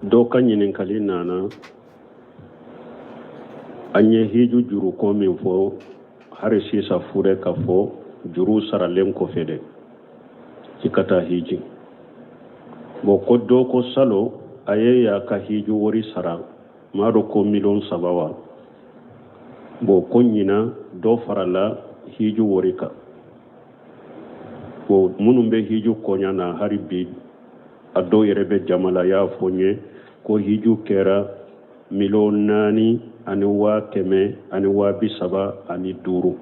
Dɔ ka ɲininkali nana an ye hiju juruko min fɔ hari sisan fure ka fɔ juru saralen kɔfɛ dɛ i ka taa hiji bon ko dɔ ko salon a ye y'a ka hiju wari sara m'a dɔn ko miliyɔn 3 wa. Bon ko ɲinan dɔ farala hiju wari kan. Bon minnu bɛ hiju koɲa na hari bi a dɔw yɛrɛ bɛ jama la y'a fɔ n ye ko hiju kɛra miliyɔn 4 ani 135 000.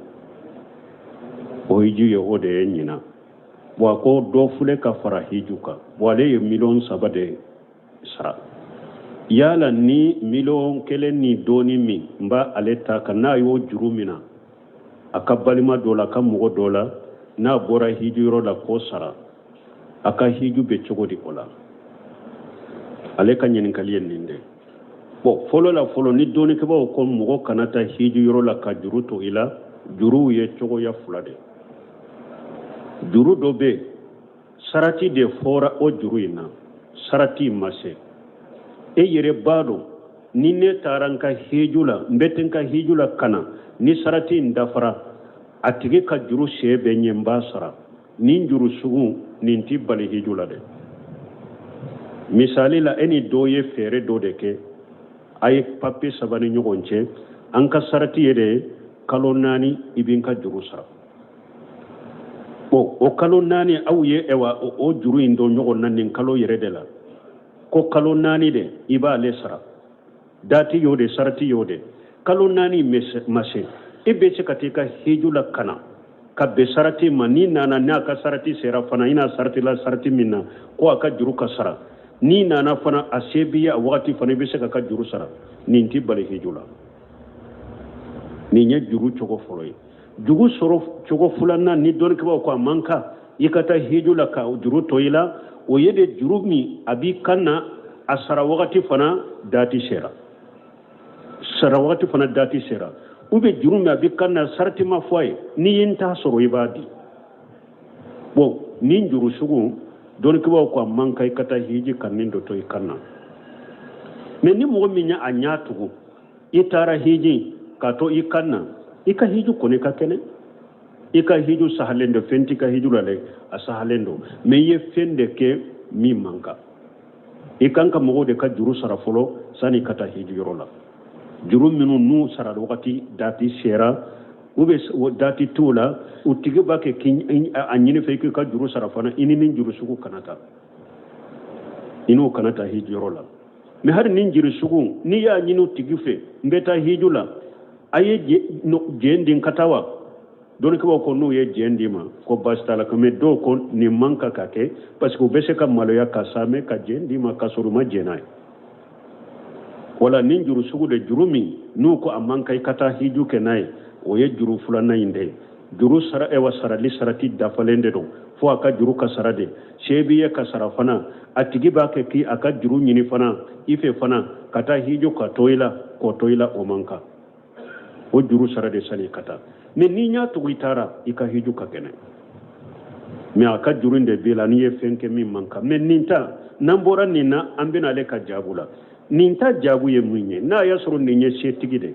O hiju ye o de ye ɲinan. Bon a ko dɔ filɛ ka fara hiju kan. Bon ale ye miliyɔn 3 de sara. Yala ni miliyɔn 1 ni dɔɔni min n b'a ale ta kan n'a y'o juru mina a ka balima dɔ la, a ka mɔgɔ dɔ la, n'a bɔra hiju yɔrɔ la k'o sara, a ka hiju bɛ cogo di o la? Ale ka ɲininkali ye nin de. Bon fɔlɔ la fɔlɔ ni dɔnnikɛbaaw ko mɔgɔ kana taa hiju yɔrɔ la ka juru to i la, juruw ye cogoya fila de. Juru dɔ bɛ yen, sarati de fɔra o juru in na, sarati ma se. E yɛrɛ b'a dɔn ni ne taara n ka hiju la, n bɛ taa n ka hiju la ka na, ni sarati in dafara, a tigi ka juru se bɛ n ye, n b'a sara. Nin juru sugu nin t'i bali hiju la dɛ. Misali la, e ni dɔ ye feere dɔ de kɛ, a ye papiye saba ni ɲɔgɔn cɛ, an ka sarati ye de kalo 4 i b'i ka juru sara. Bon o kalo 4 aw ye ɛwa o juru in don ɲɔgɔn na nin kalo yɛrɛ de la, ko kalo 4 de i b'ale sara, dati y'o de, sarati y'o de. Kalo 4 ma se, e bɛ se ka t'i ka hiju la ka na ka bɛn sarati ma. N'i nana n'a ka sarati sera fana, i n'a sarati la sarati min na ko a ka juru ka sara, n'i nana fana a se b'i ye a wagati fana, i bɛ se ka ka juru sara. Nin t'i bali hiju la. Nin ye juru cogo fɔlɔ ye. Juru sɔrɔ cogo filanan ni dɔnnikɛbaaw ko a man kan i ka taa hiju la ka juru to i la, o ye de juru min a b'i kan na, a sara wagati fana dati sera, sara wagati fana dati sera, ou bien juru min a b'i kan na, sarati ma fɔ a ye, n'i ye n t'a sɔrɔ i b'a di. Bon nin juru sugu dɔnnikɛbaaw ko a man kan i ka taa hiji ka nin dɔ to i kan na. Mais ni mɔgɔ min ye a ɲɛ tugu, i taara hiji k'a to i kan na, i ka hiju kɔni ka kɛnɛ, i ka hiju sahalen don, fɛn t'i ka hiju la dɛ, a sahalen don. Mais i ye fɛn de kɛ min man kan. I kan ka mɔgɔw de ka juru sara fɔlɔ sani ka taa hiju yɔrɔ la. Juru minnu n'u sara wagati dati sera ou bien dati t'u la, u tigi b'a kɛ k'i a ɲini fɛ i k'i ka juru sara fana, i ni nin juru sugu kana taa, i n'o kana taa hiju yɔrɔ la. Mais hali nin juru sugu, n'i y'a ɲini u tigi fɛ, n bɛ taa hiju la, a ye jɛn di n ka taa wa? Dɔnnikɛbaaw ko n'u ye jɛn d'i ma ko baasi t'a la. Mais dɔw ko nin man kan ka kɛ parce que u bɛ se ka maloya ka saamɛ ka jɛn d'i ma ka sɔrɔ u ma jɛn n'a ye. Wala nin juru sugu de, juru min n'u ko a man kan i ka taa hiju kɛ n'a ye, o ye juru filanan in de ye. Juru sara ɛwa sarali sarati dafalen de don fo a ka juru ka sara de, se b'i ye ka sara fana, a tigi b'a kɛ k'i a ka juru ɲini fana i fɛ fana ka taa hiju ka to i la, k'o to i la, o man kan. O juru sara de sani ka taa. Mais n'i y'a tugu i taara, i ka hiju ka kɛnɛ, mais a ka juru in de b'i la n'i ye fɛn kɛ min man kan. Mais nin ta, n'an bɔra nin na, an bɛna ale ka jaabu la. Nin ta jaabu ye mun ye? N'a y'a sɔrɔ nin ye setigi de,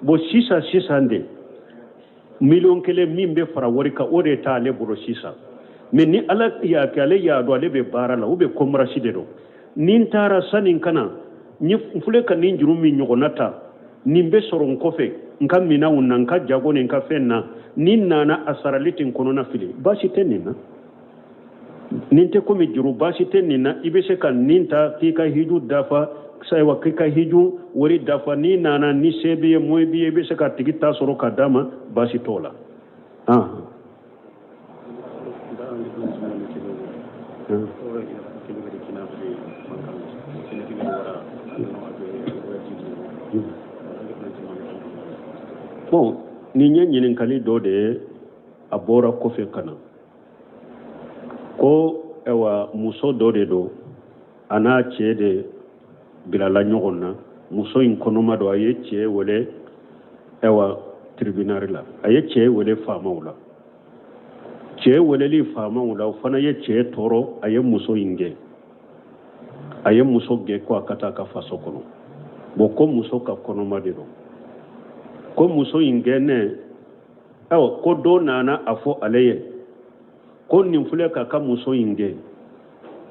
bon sisan sisan de miliyɔn 1 min bɛ fara wari kan, o de t'ale bolo sisan. Mais ni Ala y'a kɛ ale y'a dɔn ale bɛ baara la ou bien commerce de don, ni n taara sanni ka na n filɛ ka nin juru min ɲɔgɔnna ta, nin bɛ sɔrɔ n kɔfɛ n ka minɛnw na, n ka jago ni n ka fɛn na, ni n nana a sarali tɛ n kɔnɔna fili, baasi tɛ nin na. Nin tɛ komi juru, baasi tɛ nin na. I bɛ se ka nin ta k'i ka hiju dafa, ayiwa k'i ka hiju wari dafa. N'i nana ni se b'i ye, moyen b'i ye, i bɛ se ka tigi ta sɔrɔ ka d'a ma, baasi t'o la. Bon nin ye ɲininkali dɔ de ye, a bɔra kɔfɛ ka na ko ayiwa muso dɔ de don, a n'a cɛ de bilala ɲɔgɔn na, muso in kɔnɔma don. A ye cɛ wele ayiwa tribunal la, a ye cɛ wele faamaw la. Cɛ weleli faamaw la, o fana ye cɛ tɔɔrɔ, a ye muso in gɛn. A ye muso gɛn ko a ka taa a ka faso kɔnɔ. Bon, ko muso ka kɔnɔma de don, ko muso in gɛnnen, ayiwa, ko dɔ nana a fɔ ale ye ko nin filɛ k'a ka muso in gɛn.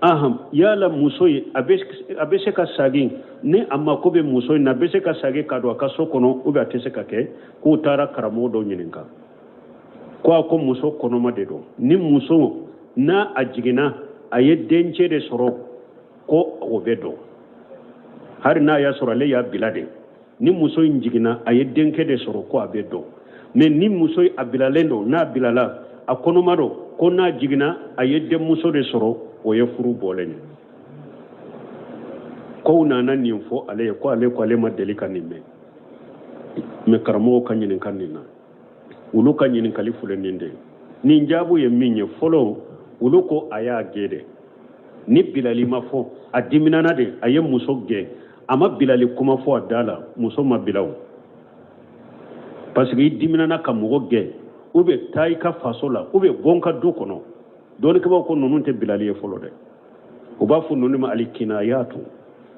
Ahan, yala muso in a bɛ se ka sagin ni a mako bɛ muso in na, a bɛ se ka sagin ka don a ka so kɔnɔ ou bien a tɛ se ka kɛ? K'u taara karamɔgɔ dɔ ɲininka ko a ko muso kɔnɔma de don, ni muso n'a a jiginna a ye dencɛ de sɔrɔ, ko o bɛ don, hali n'a y'a sɔrɔ ale y'a bila de. Ni muso in jiginna a ye denkɛ de sɔrɔ, ko a bɛ don. Mais ni muso a bilalen don, n'a bilala a kɔnɔma don, ko n'a jiginna a ye denmuso de sɔrɔ, o ye furu bɔlen ye. Kow nana nin fɔ ale ye, ko ale ko ale ma deli ka nin mɛn. Mais karamɔgɔw ka ɲininka nin na, olu ka ɲininkali filɛ nin de ye. Nin jaabu ye min ye fɔlɔ, olu ko a y'a gɛn de. Ni bilali ma fɔ, a diminana de, a ye muso gɛn, a ma bilali kuma fɔ a da la, muso ma bila o, parce que i diminana ka mɔgɔ gɛn ou bien taa i ka faso la ou bien bɔ n ka du kɔnɔ, dɔnnikɛbaaw ko ninnu tɛ bilali ye fɔlɔ dɛ. U b'a fɔ ninnu ma alikinayatu.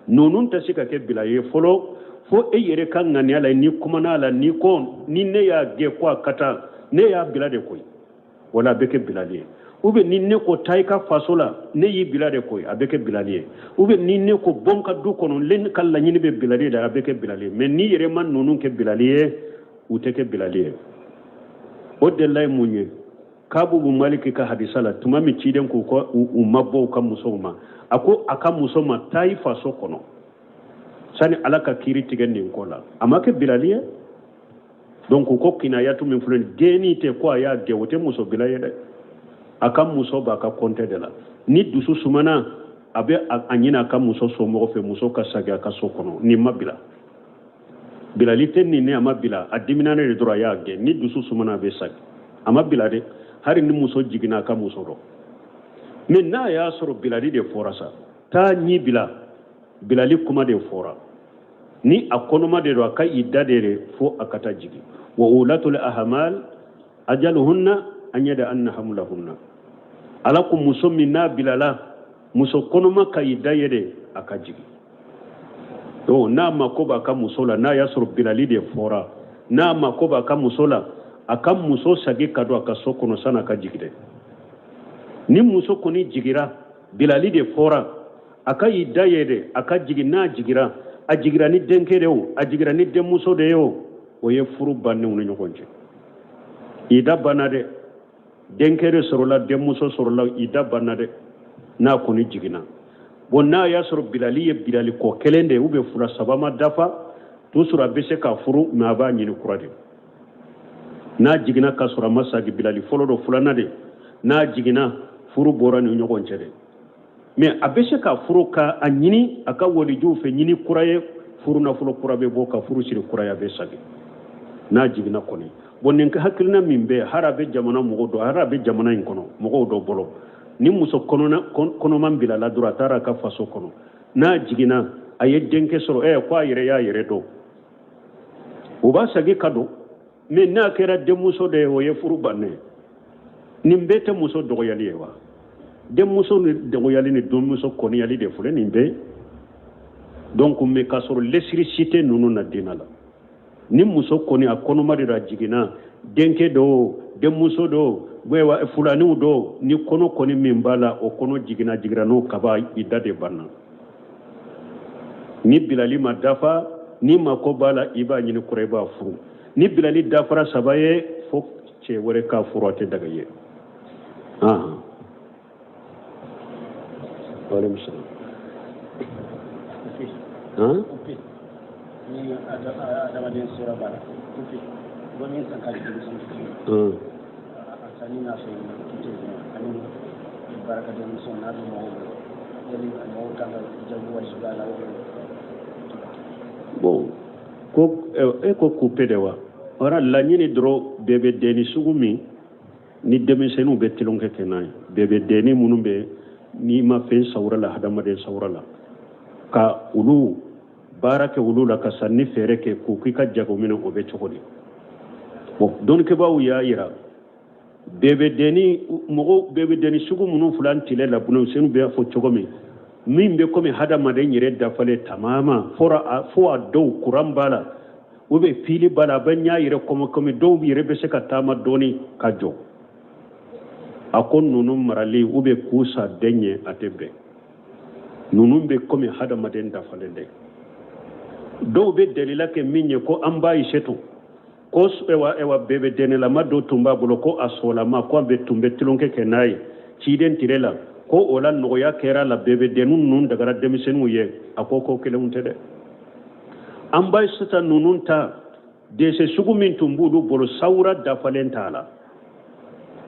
Ninnu tɛ se ka kɛ bila ye fɔlɔ fo e yɛrɛ ka ŋaniya la, n'i kumana a la, n'i ko ni ne y'a gɛn ko a ka taa, ne y'a bila de koyi, wala a bɛ kɛ bilali ye. Ou bien ni ne ko taa i ka faso la, ne y'i bila de koyi, a bɛ kɛ bilali ye. Ou bien ni ne ko bɔ n ka du kɔnɔ, ne ka laɲini bɛ bilali la, a bɛ kɛ bilali ye. Mais n'i yɛrɛ ma ninnu kɛ bilali ye, u tɛ kɛ bilali ye. O delila ye mun ye? Kabu bun Maliki ka hadisa la, tuma min ciden k'u ka u mabɔ u ka musow ma, a ko a ka muso ma taa i faso kɔnɔ sani Ala ka kiiri tigɛ nin ko la. A ma kɛ bilali ye. Donc ko kinayatu min filɛ, gɛnni tɛ ko a y'a gɛn, o tɛ muso bila ye dɛ. A ka muso b'a ka kɔntɛ de la. Ni dusu sumana, a bɛ a ɲini a ka muso somɔgɔ fɛ, muso ka sagin a ka so kɔnɔ. Nin ma bila, bilali tɛ nin. Ne a ma bila, a dimina ne de dɔrɔn, a y'a gɛn. Ni dusu sumana, a bɛ sagin, a ma bila dɛ, hali ni muso jiginna a ka muso dɔ. Mais n'a y'a sɔrɔ bilali de fɔra sa, taa ɲi bila, bilali kuma de fɔra, ni a kɔnɔma de don, a ka i da de fo a ka taa jigin. Wa ulatul ahmal ajaluhunna an yada'anna hamlahunna. Ala ko muso min n'a bilala, muso kɔnɔma ka i da ye de a ka jigin. Donc n'a mako b'a ka muso la, n'a y'a sɔrɔ bilali de fɔra, n'a mako b'a ka muso la, a ka muso sagi ka don a ka so kɔnɔ san'a ka jigin dɛ. Ni muso kɔni jigira, bilali de fɔra, a ka i da ye de a ka jigin. N'a jigira, a jigira ni denkɛ de o, a jigira ni denmuso de ye o, o ye furu bannenw ni ɲɔgɔn cɛ. I da banna dɛ. Denkɛ de sɔrɔla, denmuso sɔrɔla, i da banna dɛ, n'a kɔni jiginna. Bon, n'a y'a sɔrɔ bilali ye bilali kɔ kelen de ye ou bien fila, saba ma dafa, to sɔrɔ a bɛ se ka furu, mais a b'a ɲini kura de. N'a jiginna ka sɔrɔ a ma sagi, bilali fɔlɔ don, filanan de, n'a jiginna, furu bɔra ni ɲɔgɔn cɛ dɛ. Mais a bɛ se ka furu ka a ɲini a ka walijuw fɛ, ɲini kura ye, furu nafolo kura bɛ bɔ ka furu siri kura ye, a bɛ sagi n'a jiginna kɔni. Bon, nin hakilina min bɛ, hali a bɛ jamana mɔgɔw dɔ, hali a bɛ jamana in kɔnɔ mɔgɔw dɔ bolo, ni muso kɔnɔman bilala dɔrɔn, a taara a ka faso kɔnɔ, n'a jiginna a ye denkɛ sɔrɔ, ko a yɛrɛ y'a yɛrɛ dɔn, o b'a sagi ka don. Mais n'a kɛra denmuso de ye, o ye furu bannen ye. Nin bɛɛ tɛ muso dɔgɔyali ye wa? Denmuso ni dɔgɔyali ni denmuso kɔniyali de filɛ nin bɛɛ. Donc mais k'a sɔrɔ lesiri si tɛ ninnu na diinɛ la. Ni muso kɔni a kɔnɔma de don, a jiginna, denkɛ don, denmuso don, fulaniw don, ni kɔnɔ kɔni min b'a la, o kɔnɔ jiginna, jigira n'o kaba, i da de banna. Ni bilali ma dafa, ni mako b'a la, i b'a ɲini kura, i b'a furu. Ni bilali dafara saba ye, fo cɛ wɛrɛ k'a furu, a tɛ daga ye. Waaleykum salaam. Han? Ni adamaden sera b'a la kupi u bɛ min san k'a di denmisɛnnin, a sanni n'a fɛ ani baarakɛdenmuso n'a bɛ mɔgɔw bolo, yali mɔgɔw kan ka jago wajibiya la o? Bon, ko e ko kupe de wa? Wara laɲini dɔrɔn, bébé denni sugu min ni denmisɛnninw bɛ tulonkɛ kɛ n'a ye, bébé denni minnu bɛ n'i ma fɛn sawura la, hadamaden sawura la, ka olu baara kɛ olu la, ka sanni feere kɛ k'u k'i ka jago minɛ, o bɛ cogo di? Bon, dɔnnikɛbaaw y'a yira, bébé denni mɔgɔ, bébé denni sugu minnu filɛ an tile la, denmisɛnninw bɛ fɔ cogo min, Min bɛ komi hadamaden yɛrɛ dafalen tamama fo a dɔw kuran b'a la ou bien pili b'a la, a bɛ ɲa yɛrɛ komi komi dɔw yɛrɛ bɛ se ka taama dɔɔni ka jɔ. A ko ninnu marali ou bien k'u san den ye, a tɛ bɛn. Ninnu bɛ komi hadamaden dafalen dɛ. Dɔw bɛ dalila kɛ min ye ko an ba Ayisetu ko ewa ewa bebe denelama dɔ tun b'a bolo, ko a solama, ko a bɛ tun bɛ tulonkɛ kɛ n'a ye ciden tile la, ko o la nɔgɔya kɛra la, bebe dennu ninnu dagara denmisɛnninw ye. A ko ko kelenw tɛ dɛ. An ba Ayisetu ninnu ta dɛsɛ sugu min tun b'olu bolo, sawura dafalen t'a la.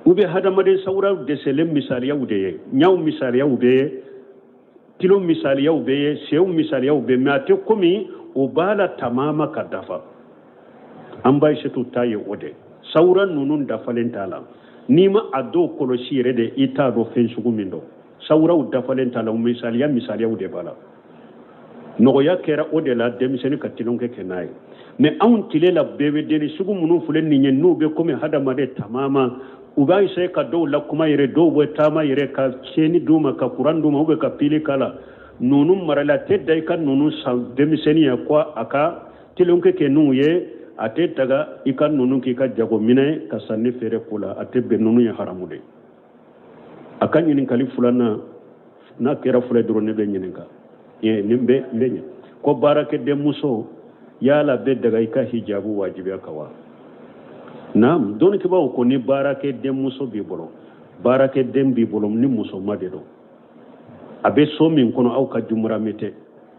U bɛ hadamaden sawura dɛsɛlen misaliyaw de ye, ɲaw misaliyaw bɛ ye, kilo misaliyaw bɛ ye, sew misaliyaw bɛ, mais a tɛ komi o b'a la tamama ka dafa. An ba Ayisetu ta ye o de sawura ninnu dafalen t'a la. N'i ma a dɔw kɔlɔsi yɛrɛ de, i t'a dɔn fɛn sugu min don. Sawuraw dafalen t'a la, misaliya misaliyaw de b'a la. Nɔgɔya kɛra o de la denmisɛnnin ka tulonkɛ kɛ n'a ye. Mais anw tile la, bebedenni sugu minnu filɛ nin ye, n'u bɛ komi hadamaden tamama, u b'a essayer ka dɔw la kuma yɛrɛ, dɔw bɛ taama yɛrɛ, ka chaîne d'u ma, ka kuran d'u ma, ou bien ka pili k'a la. Ninnu marali, a tɛ da i ka ninnu san denmisɛnnin ye ko a ka tulonkɛ kɛ n'u ye. A tɛ daga i ka ninnu k'i ka jago minɛ ka sanni feere ko la, a tɛ bɛn. Ninnu ye haramu de. A ka ɲininkali filanan, n'a kɛra fila dɔrɔn, ne bɛ ɲininka nin bɛ n bɛ ɲɛ ko baarakɛdenmuso yala bɛ daga i ka hijabu wajibiya ka wa? Naam, dɔnnikɛbaaw ko ni baarakɛdenmuso b'i bolo, baarakɛden b'i bolo, ni musoma de don, a bɛ so min kɔnɔ, aw ka jumurame tɛ,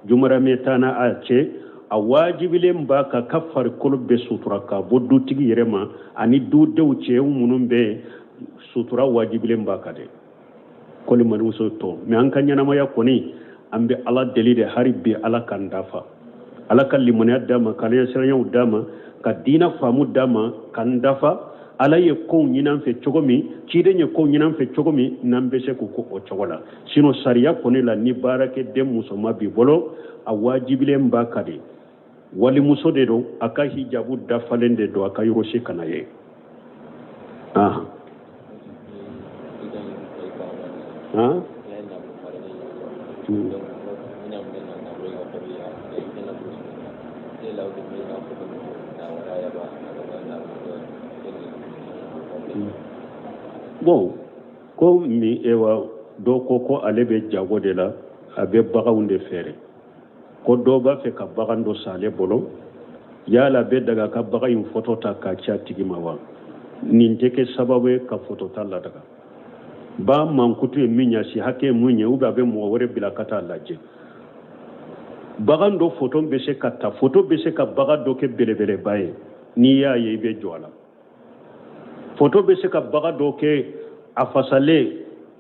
jumurame t'a n'a a cɛ, a wajibilen b'a kan ka farikolo bɛ sutura ka bɔ dutigi yɛrɛ ma ani dudenw cɛw minnu bɛ yen, sutura wajibilen b'a kan dɛ. Ko limanimuso tɔ mais an ka ɲɛnamaya kɔni, an bɛ Ala deli de hali bi, Ala k'an dafa, Ala ka limaniya d'a ma, ka ɲɛsiranyaw d'a ma, ka diina faamu d'a ma, k'an dafa. Ala ye kow ɲini an fɛ cogo min, ciden ye kow ɲini an fɛ cogo min, n'an bɛ se k'o ko o cogo la. Sinon sariya kɔni la, ni baarakɛden musoma b'i bolo, a wajibilen b'a kan de, walimuso de don, a ka hijabu dafalen de don, a ka yɔrɔ si kana ye. Ah ah bon, ko min ewa dɔ ko ko ale bɛ jago de la, a bɛ baganw de feere, ko dɔ b'a fɛ ka bagan dɔ san ale bolo, yala bɛ daga ka bagan in foto ta k'a ci a tigi ma wa? Nin tɛ kɛ sababu ye ka foto ta ladaga. Ba mankutu ye min ɲɛ, si hakɛ ye mun ye, ou bien a bɛ mɔgɔ wɛrɛ bila ka taa lajɛ. Bagan dɔ foto bɛ se ka ta, foto bɛ se ka bagan dɔ kɛ belebeleba ye, n'i y'a ye i bɛ jɔ a la. Foto bɛ se ka bagan dɔ kɛ a fasalen,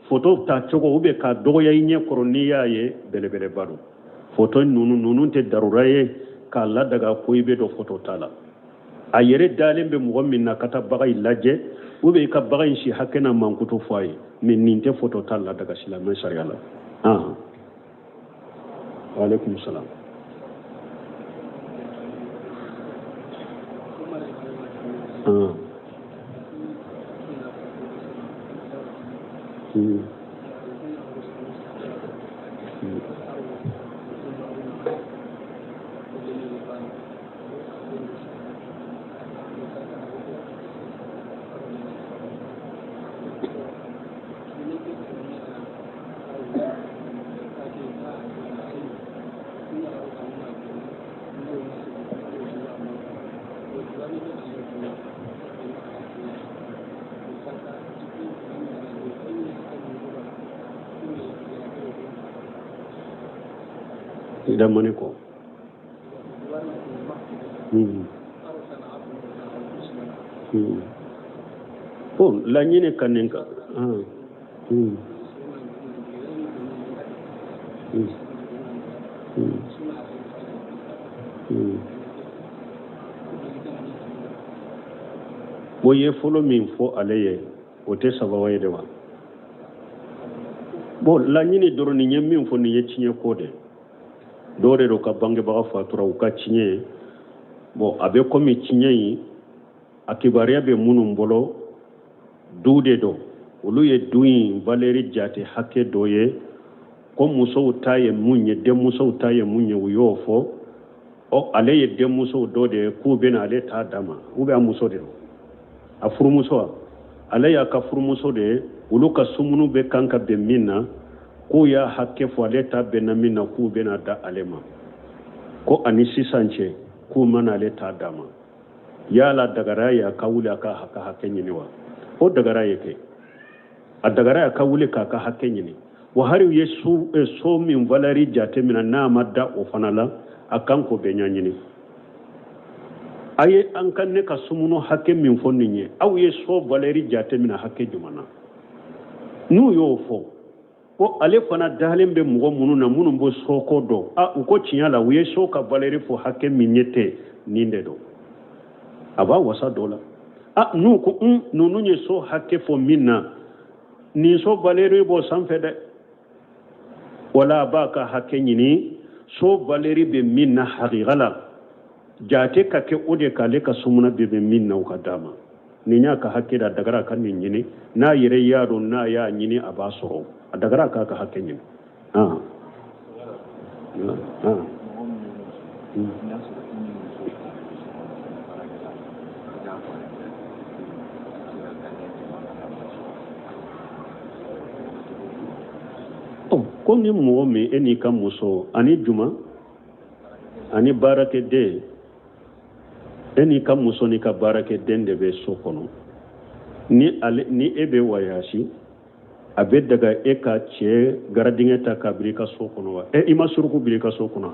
foto ta cogo ou bien k'a dɔgɔya i ɲɛ kɔrɔ, n'i y'a ye belebeleba don. Foto ninnu tɛ darura ye k'a ladaga ko i bɛ dɔ foto ta la. A yɛrɛ dalen bɛ mɔgɔ min na ka taa bagan in lajɛ, ou bien i ka bagan in si hakɛ n'a mankutu fɔ a ye, mais nin tɛ foto ta ladaga silamɛ sariya la. Waaleykum salam. Damani kɔ. Bon, laɲini ka nin kan. O ye fɔlɔ min fɔ ale ye, o tɛ sababa ye de wa? Bon, laɲini dɔrɔn, nin ye min fɔ, nin ye tiɲɛ ko de. Dɔw de don ka bangebaga fatura, u ka tiɲɛ ye. Bon, a bɛ komi tiɲɛ in a kibaruya bɛ minnu bolo, du de don, olu ye du in valeur jate hakɛ dɔ ye. Ko musow ta ye mun ye, denmusow ta ye mun ye, u y'o fɔ. Ɔ, ale ye denmusow dɔ de ye k'u bɛna ale ta d'a ma, ou bien a muso de don, a furumuso wa, ale y'a ka furumuso de ye. Olu ka sumunu bɛ kan ka bɛn min na, k'u y'a hakɛ fɔ, ale ta bɛnna min na, k'u bɛna da ale ma. Ko ani sisan cɛ, k'u mana ale ta d'a ma, yala dagara ye a ka wuli a ka hakɛ ɲini wa? O dagara ye kɛ, a dagara ye a ka wuli k'a ka hakɛ ɲini wa. Hari u ye so min valeur jate minɛ, n'a ma da o fana la, a kan k'o bɛɛ ɲɛɲini. A ye an ka ne ka sumunu hakɛ min fɔ nin ye, aw ye so valeur jate minɛ hakɛ jumɛn na? N'u y'o fɔ, ko ale fana dalen bɛ mɔgɔ minnu na, minnu bɛ soko dɔn, a u ko tiɲɛ la, u ye so ka valeur fɔ hakɛ min ye tɛ nin de don, a b'a wasa dɔ la. A n'u ko un, ninnu ye so hakɛ fɔ min na, nin so valeur b'o sanfɛ dɛ, wala a b'a ka hakɛ ɲini. So valeur bɛ min na hakika la, jate ka kɛ o de k'ale ka sumuna bɛ bɛn min na, o ka d'a ma. Nin y'a ka hakɛ da, a dagara ka nin ɲini. N'a yɛrɛ y'a dɔn, n'a y'a ɲini, a b'a sɔrɔ. A dagara k'a ka hakɛ ɲini. Ah. Ah. Ko ni mɔgɔ min, e n'i ka muso ani juma ani baarakɛden, e n'i ka muso n'i ka baarakɛden de bɛ so kɔnɔ, ni ale ni e bɛ wayasi, a bɛ daga e ka cɛ gardien ta ka bila i ka so kɔnɔ wa? E i ma suruku bila i ka so kɔnɔ,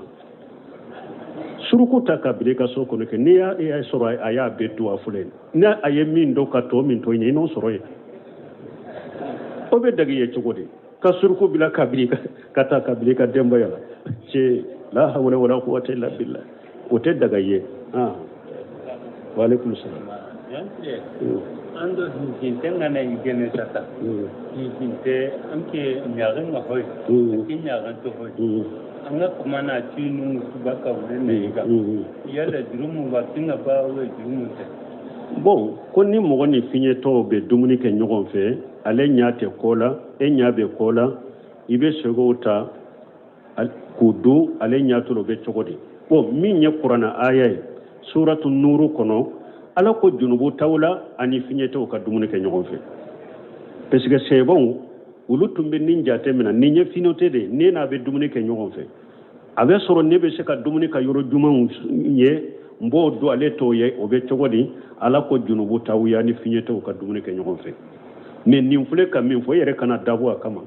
suruku ta ka bila i ka so kɔnɔ kɛ, n'i y'a e sɔrɔ a y'a bɛɛ dun, a filɛ, ni a ye min dɔn ka tɔ min to yen, i n'o sɔrɔ yen, o bɛ daga i ye cogo di ka suruku bila ka bila ka taa ka bila i ka denbaya la? Cɛ, la hawla wala quwwata illa billah, o tɛ daga i ye. Ah, wa alaikum salam. Ando hinte ngana igene tata hinte anke nyaga nga hoy ke nyaga to hoy an ga kuma na tinu ba ka wure ne ga yala jurumu ba tinga ba we jurumu tɛ. Bon, ko ni mɔgɔ ni fiɲɛtɔw bɛ dumuni kɛ ɲɔgɔn fɛ, ale ɲa tɛ ko la, e ɲa bɛ ko la, i bɛ sogow ta k'u dun, ale ɲa t'o la, o bɛ cogo di? Bon, min ye kuranna aya ye suratu nuru kɔnɔ, Ala ko junubu t'aw la ani fiɲɛtɔw ka dumuni kɛ ɲɔgɔn fɛ, parce que sɛbɛnw olu tun bɛ nin jate minɛ, nin ye fiɲɛtɔ de ye, ne n'a bɛ dumuni kɛ ɲɔgɔn fɛ, a bɛ sɔrɔ ne bɛ se ka dumuni ka yɔrɔ jumɛnw ye, n b'o dun, ale t'o ye, o bɛ cogo di? Ala ko junubu t'aw ye ani fiɲɛtɔw ka dumuni kɛ ɲɔgɔn fɛ. Mais nin filɛ ka min fɔ, e yɛrɛ kana dabɔ a kama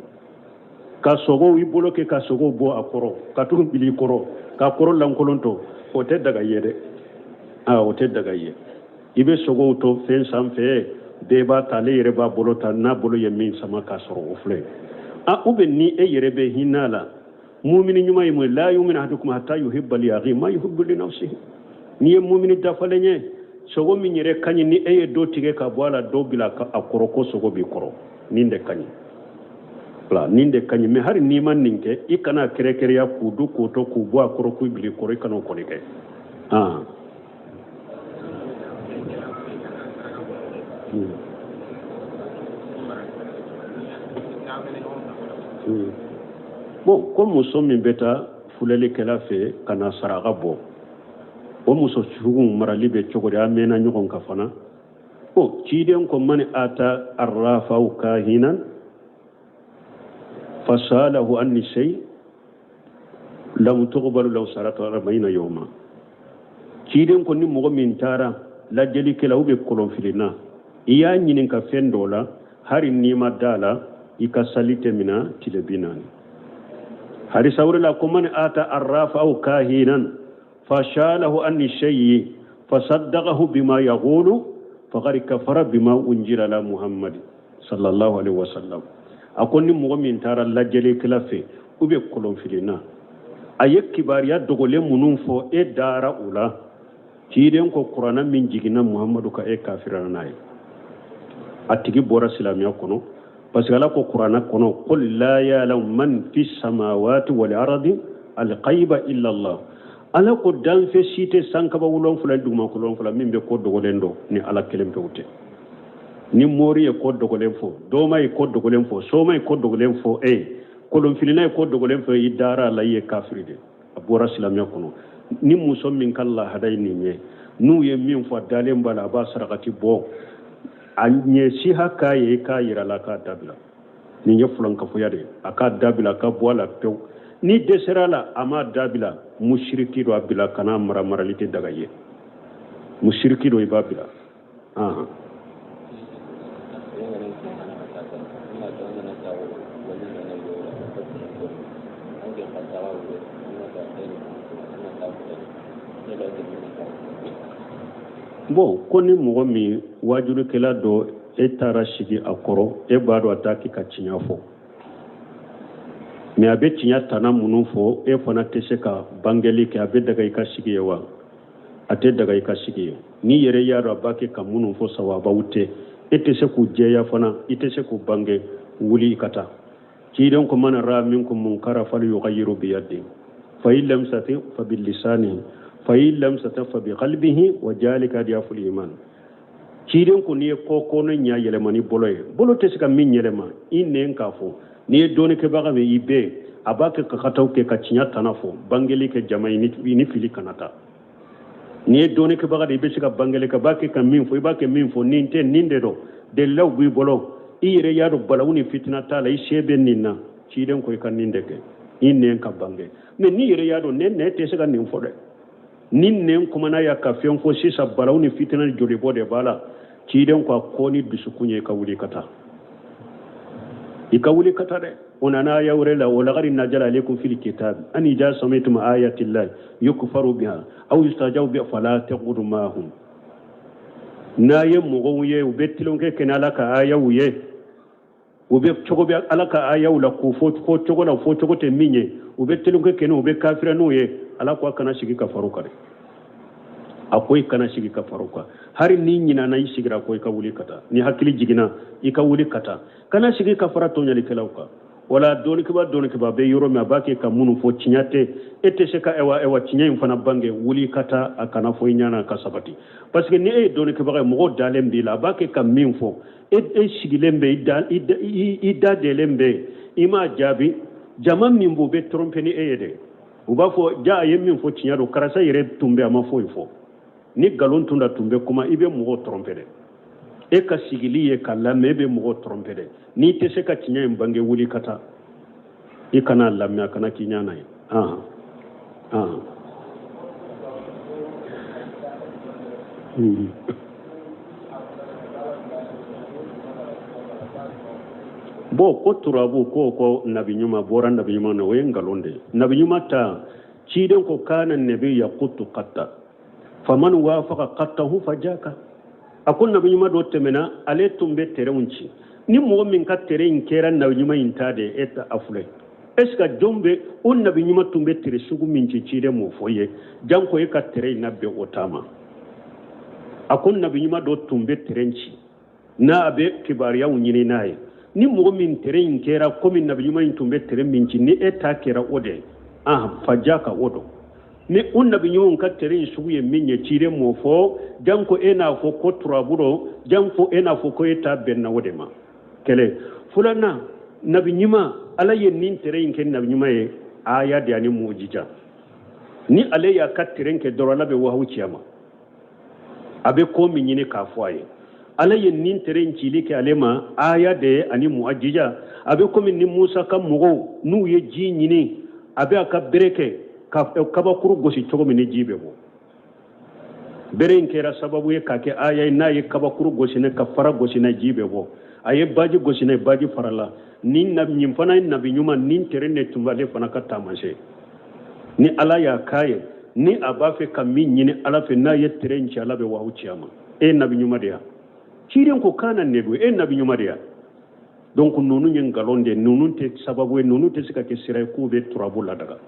ka sogow i bolo kɛ ka sogow bɔ a kɔrɔ ka t'u bila i kɔrɔ ka kɔrɔ lankolon to, o tɛ daga ye dɛ. Aa, o tɛ daga ye. I bɛ sogow to fɛn sanfɛ, bɛɛ b'a ta, ale yɛrɛ b'a bolo ta, n'a bolo ye min sama k'a sɔrɔ, o filɛ. A ou bien ni e yɛrɛ bɛ hinɛ a la, mumini ɲuman ye mun ye? La yuminu ahadukum hatta yuhibba li akhihi ma yuhibbu li nafsihi. N'i ye mumini dafalen ye, sogo min yɛrɛ ka ɲi, ni e ye dɔ tigɛ ka bɔ a la, dɔ bila a kɔrɔ, ko sogo b'i kɔrɔ, nin de ka ɲi. Wala, nin de ka ɲi. Mais hali n'i ma nin kɛ, i kana kɛrɛkɛrɛya k'u dun k'o to k'u bɔ a kɔrɔ k'u bila i kɔrɔ, i kana o kɔni kɛ. Ah. Bon, ko muso min bɛ taa filɛlikɛla fɛ ka na saraka bɔ, o muso sugu marali bɛ cogo di? An mɛnna ɲɔgɔn kan fana. Bon, ciden ko man ata arrafa aw kahinan fasalahu anni shay lam tuqbalu lahu salatu arba'ina yawma. Ciden ko ni mɔgɔ min taara lajɛlikɛla ou bien kɔlɔnfilinna, i y'a ɲininka fɛn dɔ la, hari n'i ma da la, i ka sali tɛ mina tile 40. Hadisa wɛrɛ la ko man ata arrafa aw kahinan fashalahu anni shay'i fasaddaqahu bima yaqulu faqad kafara bima unjila ala Muhammad sallallahu alaihi wasallam. A ko ni mɔgɔ min taara lajɛlikɛla fɛ ou bien kɔlɔnfilinna, a ye kibaruya dogolen minnu fɔ, e dara u la, ciden ko kuranna min jiginna Muhammadu kan, e kafirana n'a ye, a tigi bɔra silamɛya kɔnɔ, parce que Ala ko kuranna kɔnɔ qul la ya'lamu man fi samawati wal ardi al ghaiba illa Allah. Ala ko danfɛn si tɛ sankaba 7 dugumakolo 7 min bɛ ko dogolen dɔn ni Ala kelen pewu tɛ. Ni mori ye ko dogolen fɔ, doma ye ko dogolen fɔ, soma ye ko dogolen fɔ e ye, Kolonfilina ye ko dogolen fɛ, i dara a la, i ye kafiri de, a bɔra silamɛya kɔnɔ. Ni muso min ka lahada ye nin ye, n'u ye min fɔ a dalen b'a la, a b'a sarakati bɔ, a ɲɛ siha k'a ye, i k'a yira la k'a dabila. Nin ye fulankafoya de ye, a k'a dabila, ka bɔ a la pewu. Ni dɛsɛra la, a m'a dabila, musiriki don, a bila, kana mara, marali tɛ daga ye. Musiriki don, i b'a bila. Bon, ko ni mɔgɔ min wajulikɛla dɔ, e taara sigi a kɔrɔ, e b'a dɔn a t'a kɛ ka tiɲɛ fɔ, mais a bɛ tiɲɛ tana minnu fɔ, e fana tɛ se ka bangeli kɛ, a bɛ daga i ka sigi ye wa? A tɛ daga i ka sigi ye. N'i yɛrɛ y'a dɔn a b'a kɛ ka minnu fɔ sawabaw tɛ, e tɛ se k'u jɛya fana, i tɛ se k'u bange, wuli i ka taa. Ciden ko man ra'a minkum munkara falyughayyiru biyadihi fa in lam yastati fa bilisanihi fa in lam yastati fa biqalbihi wa zalika ad'aful iman. Ciden ko n'i ye ko kɔnɔ ɲa yɛlɛma ni bolo ye, bolo tɛ se ka min yɛlɛma, i nɛn k'a fɔ. N'i ye dɔnnikɛbaga min i bɛɛ a b'a kɛ ka kataw kɛ ka tiɲɛ tana fɔ, bangeli kɛ jama ye, ni fili kana taa. N'i ye dɔnnikɛbaga de, i bɛ se ka bangeli kɛ, b'a kɛ ka min fɔ, i b'a kɛ min fɔ, nin tɛ nin de dɔn, dalilaw b'i bolo, i yɛrɛ y'a dɔn balawu ni fitina t'a la, i se bɛ nin na. Ciden ko i ka nin de kɛ, i nɛn ka bange. Mais n'i yɛrɛ y'a dɔn ne nɛn tɛ se ka nin fɔ dɛ, ni nɛn kumana ya ka fɛn fɔ sisan, balawu ni fitina ni jolibɔ de b'a la. Ciden ko a ko ni dusukun ye, i ka wuli ka taa, i ka wuli ka taa dɛ. O nana aya wɛrɛ la, wa laqad nazala alaykum fil kitab an idha sami'tum ayati llahi yukfaru biha aw yustahza'u biha fala taqudu ma'ahum. N'a ye mɔgɔw ye u bɛ tulonkɛ kɛ ni Ala ka ayaw ye, u bɛ cogo bɛ Ala ka ayaw la k'u fɔ fɔ cogo la, fɔ cogo tɛ min ye, u bɛ tulonkɛ kɛ n'u bɛ kafira n'u ye, Ala ko a kana sigi ka far'u kan dɛ. A ko i kana sigi ka far'u kan. Hari n'i ɲinana i sigira, ko i ka wuli ka taa. Ni hakili jiginna, i ka wuli ka taa, kana sigi ka fara tɔɲɔlikɛlaw kan. Wala dɔnnikɛba dɔnnikɛba bɛ yɔrɔ min, a b'a kɛ ka minnu fɔ tiɲɛ tɛ, e tɛ se ka ɛwa ɛwa tiɲɛ in fana bange, wuli ka taa, a kana fɔ i ɲɛna ka sabati. Parce que ni e ye dɔnnikɛbaga ye, mɔgɔw dalen b'i la, a b'a kɛ ka min fɔ, e sigilen bɛ, i da delen bɛ, i m'a jaabi, jama min b'o bɛ tromper ni e ye dɛ. U b'a fɔ ja a ye min fɔ tiɲɛ don, karisa yɛrɛ tun bɛ, a ma foyi fɔ. Ni nkalon tun da tun bɛ kuma, i bɛ mɔgɔw tromper dɛ. E ka sigili ye ka lamɛn, e bɛ mɔgɔw tromper dɛ. N'i tɛ se ka tiɲɛ in bange, wuli ka taa, i kana lamɛn, a kana k'i ɲɛna ye. Bon, ko turabu ko nabi ɲuman bɔra nabi ɲuman na, o ye nkalon de ye. Nabi ɲuman ta, ciden ko kana nabi yaqutu qatta faman wafaqa qattahu fajaka. A ko nabi ɲuman dɔ tɛmɛna, ale tun bɛ terɛnw ci, ni mɔgɔ min ka tere in kɛra nabi ɲuman in ta de ye, e ta a filɛ. Est ce que jɔn bɛ o nabi ɲuman tun bɛ tere sugu min ci, ciden m'o fɔ ye, janko e ka tere in na bɛn o ta ma. A ko nabi ɲuman dɔ tun bɛ terɛn ci, n'a bɛ kibaruyaw ɲini n'a ye, ni mɔgɔ min tere in kɛra komi nabi ɲuman in tun bɛ tere min ci, ni e ta kɛra o de ye, faja ka o dɔn. Ni o nabi ɲumanw ka tere in sugu ye min ye, ciden m'o fɔ, janko e n'a fɔ ko turabu dɔ, janko e n'a fɔ ko e ta bɛnna o de ma. Kɛlɛ filanan, nabi ɲuman, Ala ye nin tere in kɛ nabi ɲuman ye, aya de ani mujija. Ni ale y'a ka tere kɛ dɔrɔn, Ala bɛ wahawu ci a ma, a bɛ ko min ɲini k'a fɔ a ye. Ala ye nin tere in cili kɛ ale ma, aya de ye ani muajija. A bɛ komi ni Musa ka mɔgɔw n'u ye ji ɲini, a bɛ a ka bere kɛ ka kabakuru gosi cogo min ni ji bɛ bɔ. Bere in kɛra sababu ye k'a kɛ aya ye, n'a ye kabakuru gosi ne ka fara gosi ne ji bɛ bɔ, a ye baji gosi ne baji farala. Nin fana ye nabi ɲuman, nin tere ne tun b'ale fana ka taamasiyɛn. Ni Ala y'a k'a ye, ni a b'a fɛ ka min ɲini Ala fɛ, n'a ye tere in ci, Ala bɛ wahawu ci a ma. E nabi ɲuman de ya, ciden ko kana ne don, e nabi ɲuman de ya. Donc ninnu ye nkalon de ye, ninnu tɛ sababu ye, ninnu tɛ se ka kɛ sira ye k'u bɛ turabu ladaga.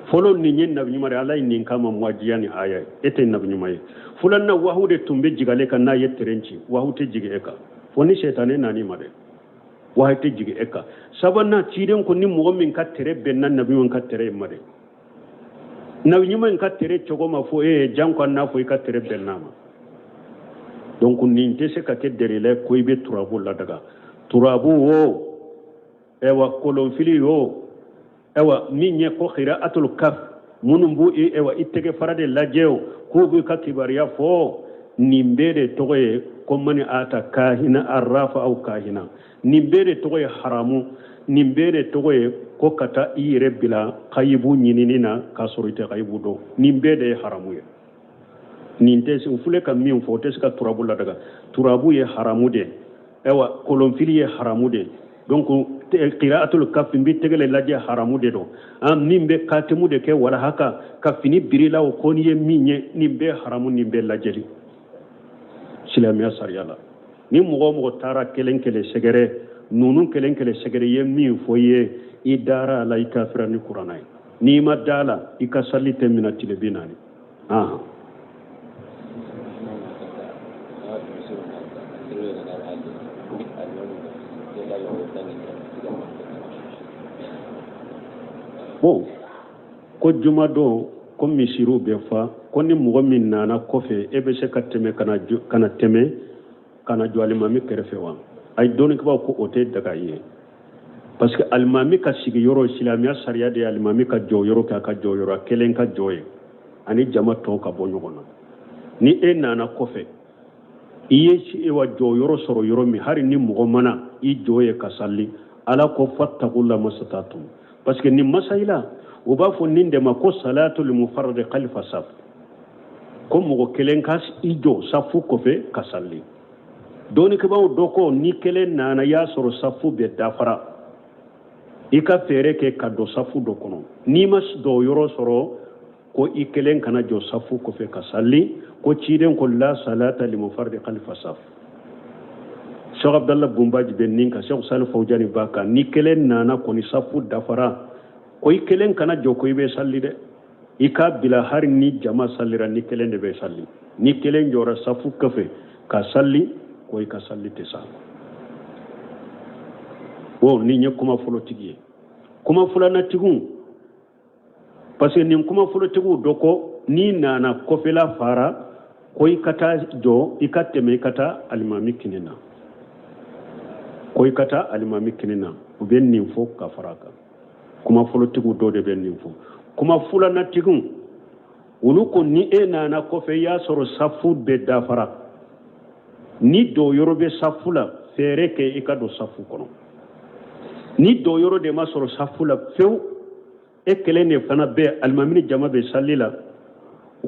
Fɔlɔ nin ye nabi ɲuman de ye, Ala ye nin kama muwajiya ni aya ye, e tɛ nabi ɲuman ye. Filanan, wahawu de tun bɛ jigin ale kan, n'a ye tere ci, wahawu tɛ jigin e kan, fo ni sɛtanɛ nan'i ma dɛ, wahawu tɛ jigin e kan. Sabanan, ciden ko ni mɔgɔ min ka tere bɛnna nabi ɲuman ka tere ma dɛ, nabi ɲuman in ka tere cogo ma fɔ e ye, janko n'a fɔ i ka tere bɛnna ma. Donc nin tɛ se ka kɛ dɛrɛla ye ko i bɛ turabu ladaga. Turabu o Ɛwa kolonfili yo, ɛwa min ye ko qira'atul kaf, minnu b'u ɛwa i tɛgɛ fara de lajɛ o, k'u b'u ka kibaruya fɔ, nin bɛɛ de tɔgɔ ye ko mani ata kahina arrafa aw kahina. Nin bɛɛ de tɔgɔ ye haramu. Nin bɛɛ de tɔgɔ ye ko ka taa i yɛrɛ bila kayibu ɲinini na k'a sɔrɔ i tɛ kayibu dɔn. Nin bɛɛ de ye haramu ye. Nin tɛ se, u filɛ ka min fɔ, o tɛ se ka turabu ladaga. Turabu ye haramu de ye, ayiwa kolonfili ye haramu de ye. Donc qira'atul kafi n bɛ tɛgɛ le lajɛ, haramu de don. An min bɛ katimu de kɛ walaha kan ka fini birila o ko n'i ye min ye, nin bɛɛ haramu, nin bɛɛ lajɛli silamɛya sariya la. Ni mɔgɔ o mɔgɔ taara kelen kelen sɛgɛrɛ, ninnu kelen kelen sɛgɛrɛ ye min fɔ i ye, i dara a la, i kafira ni kuranna ye. N'i ma da la, i ka sali tɛ minɛ tile 40. Bon, ko jumadon ko misiriw bɛ fa, ko ni mɔgɔ min nana kɔfɛ, e bɛ se ka tɛmɛ ka na jɔ, ka na tɛmɛ ka na jɔ alimami kɛrɛfɛ wa? Ayi, dɔnnikɛbaaw ko o tɛ daga i ye, parce que alimami ka sigiyɔrɔ, silamɛya sariya de ye alimami ka jɔyɔrɔ kɛ a ka jɔyɔrɔ, a kelen ka jɔ ye, ani jama tɔw ka bɔ ɲɔgɔn na. Ni e nana kɔfɛ, i ye wa jɔyɔrɔ sɔrɔ yɔrɔ min, hali ni mɔgɔ mana i jɔ ye ka sali, Ala ko fattaqullaha mastata'tum. Parce que nin masayila, u b'a fɔ nin de ma ko salatul mufarrad khalfa saf, ko mɔgɔ kelen ka i jɔ safu kɔfɛ ka sali. Dɔnnikɛbaaw dɔ ko ni kelen nana y'a sɔrɔ safu bɛɛ dafara, i ka fɛɛrɛ kɛ ka don safu dɔ kɔnɔ. N'i ma jɔyɔrɔ sɔrɔ, ko i kelen kana jɔ safu kɔfɛ ka sali, ko ciden ko la salata limunfaridi khalfa saf. Cheikh Abdallah Bumbaji bɛ nin kan, Cheikh Salih Fawjani b'a kan. Ni kelen nana kɔni safu dafara, ko i kelen kana jɔ ko i bɛ sali dɛ, i k'a bila hali ni jama salira, ni kelen de bɛ sali. Ni kelen jɔra safu kɔfɛ ka sali, ko i ka sali tɛ sa. O nin ye kuma fɔlɔtigi ye. Kuma filanatigiw, parce que nin kuma fɔlɔtigiw dɔ ko n'i nana kɔfɛla fara, ko i ka taa jɔ, i ka tɛmɛ, i ka taa alimami kini na, ko i ka taa alimami kini na. U bɛ nin fɔ ka fara a kan. Kuma fɔlɔtigiw dɔ de bɛ nin fɔ. Kuma filanatigiw, olu ko ni e nana kɔfɛ, i y'a sɔrɔ safu bɛɛ dafara, ni jɔyɔrɔ bɛ safu la, fɛɛrɛ kɛ i ka don safu kɔnɔ. Ni jɔyɔrɔ de ma sɔrɔ safu la fewu, e kelen de fana bɛ alimami ni jama bɛ sali la,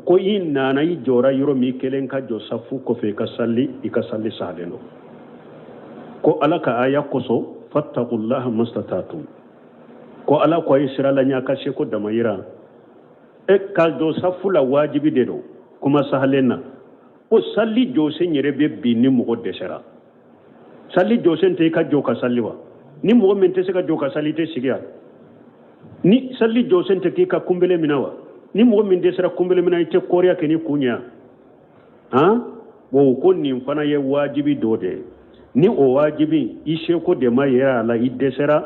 ko i nana i jɔra yɔrɔ min, i kelen ka jɔ safu kɔfɛ i ka sali, i ka sali salen don. Ko Ala ka aya kosɔn, fattaqullaha mastata'tum, ko Ala ko a ye sira la ɲɛ, a ka seko damayira. E ka jɔ safu la wajibi de don kuma sahalen na. Ko sali jɔsen yɛrɛ bɛ bin ni mɔgɔ dɛsɛra. Sali jɔsen tɛ i ka jɔ ka sali wa? Ni mɔgɔ min tɛ se ka jɔ ka sali, i tɛ sigi yan. Ni sali jɔsen tɛ k'i ka kunbele minɛ wa? Ni mɔgɔ min dɛsɛra kunbele minɛ, i tɛ kɔriya kɛ ni kun ye yan. Han, o ko nin fana ye wajibi dɔ de ye. Ni o wajibi i seko de ma yɛrɛ a la, i dɛsɛra,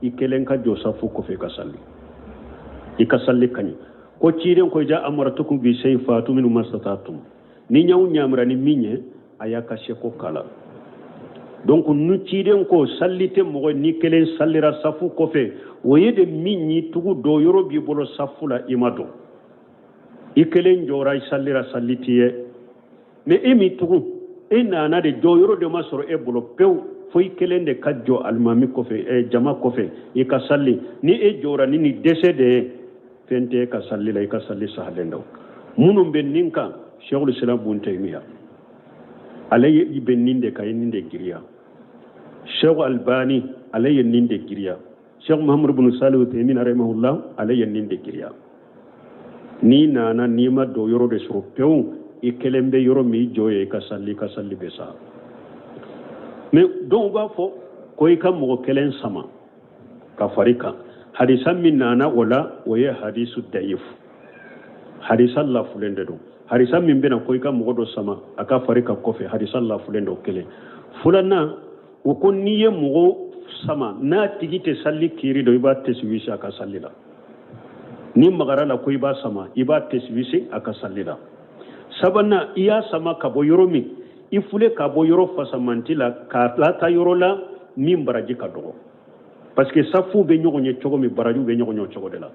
i kelen ka jɔ safu kɔfɛ ka sali, i ka sali ka ɲi. Ko ciden ko iza amartukum bi shay fatu minhu mastata'tum, ni ɲaw ɲamura ni min ye, a y'a ka seko k'a la. Donc ni ciden ko sali tɛ mɔgɔ ni kelen salira safu kɔfɛ, o ye de min y'i tugu dɔ yɔrɔ b'i bolo safu la, i ma don, i kelen jɔra, i salira, sali t'i ye. Mais e m'i tugu, e nana de jɔyɔrɔ de ma sɔrɔ e bolo pewu, fo i kelen de ka jɔ alimami kɔfɛ, jama kɔfɛ, i ka sali. Ni e jɔra ni nin dɛsɛ de ye, fɛn tɛ e ka sali la, i ka sali sahalen don. Minnu bɛ nin kan, Cheikhul Islam Ibn Taymiyyah, ale ye bɛ nin de kan, ye nin de giriya. Cheikh Albani, ale ye nin de giriya. Cheikh Muhammad ibn Salih Uthaymin rahimahullah, ale ye nin de giriya. N'i nana, n'i ma don yɔrɔ de sɔrɔ pewu, i kelen bɛ yɔrɔ min, i jɔ ye, i ka sali, i ka sali bɛ sa. Mais dɔw b'a fɔ ko i ka mɔgɔ kelen sama ka fari kan. Hadisa min nana o la, o ye hadisu dayif, hadisa lafulen de don. Hadisa min bɛna ko i ka mɔgɔ dɔ sama a ka fari ka kɔfɛ, hadisa lafulen don kelen. Filanan, o ko n'i ye mɔgɔ sama n'a tigi tɛ sali kiiri dɔn, i b'a tɛsiwisi a ka sali la. Ni magara la ko i b'a sama, i b'a tɛsiwisi a ka sali la. Sabanan, i y'a sama ka bɔ yɔrɔ min, i fule ka bɔ yɔrɔ fasamanti la k'a lata yɔrɔ la min baraji ka dɔgɔ. Parce que safu bɛ ɲɔgɔn ye cogo min, barajiw bɛ ɲɔgɔn ye o cogo de la.